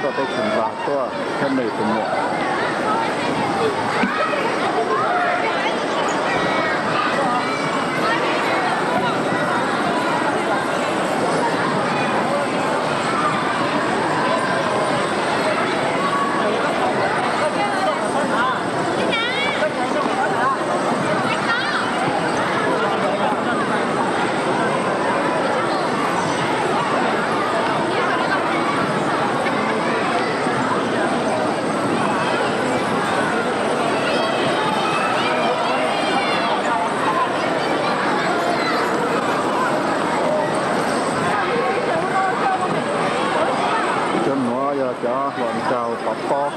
Tuaj teb chaws Nplog tuaj thiab nws tus muam. Cov nuav yog cov hluas nraug pov pob.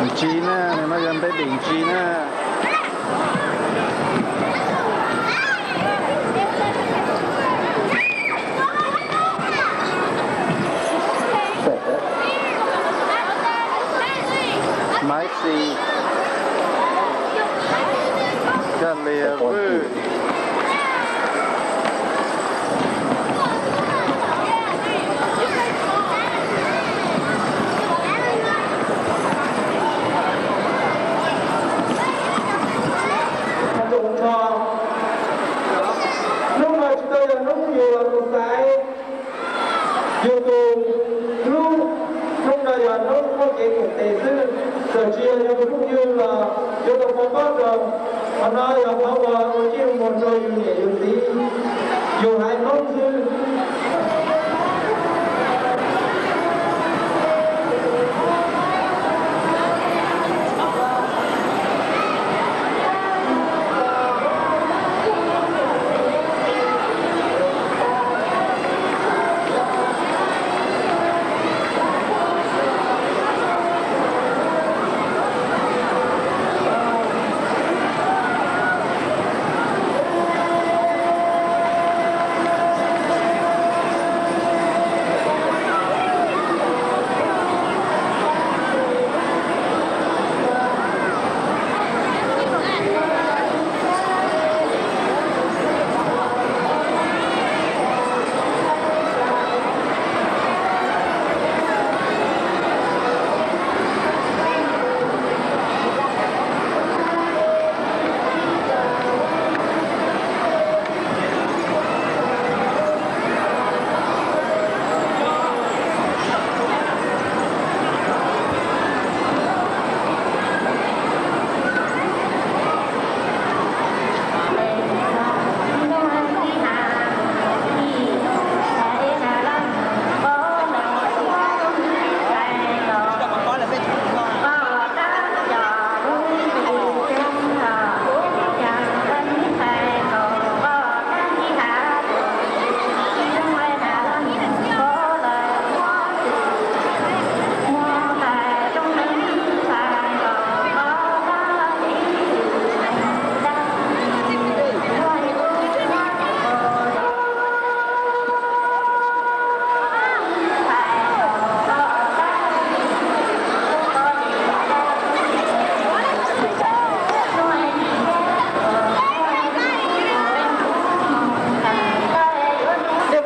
Ntsis na, nws no yog baby ntsis na. Maiv Xis, Kab Lias Vwj. Hnub no tsis tau yog hnub yus los tus xaiv, yus tus hlub, hnub no yog hnub muaj kev koom tes xwb. Txawm tsis yog yus tus phooj ywg los yuav tau pov pob rau. Qhov no yog qhov uas ua ciaj ua muag rau yus niam yus txiv, yus haiv Hmoob xwb.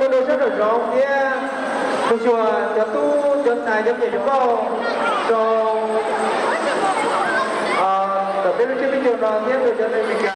Tej mus rau sab nraum zoov thiab mus xyuas cov tub cov ntxhais cov me nyuam yaus nkauj rau ntawm peb lub tsiab peb caug no thiab rau cov neeg Meskas.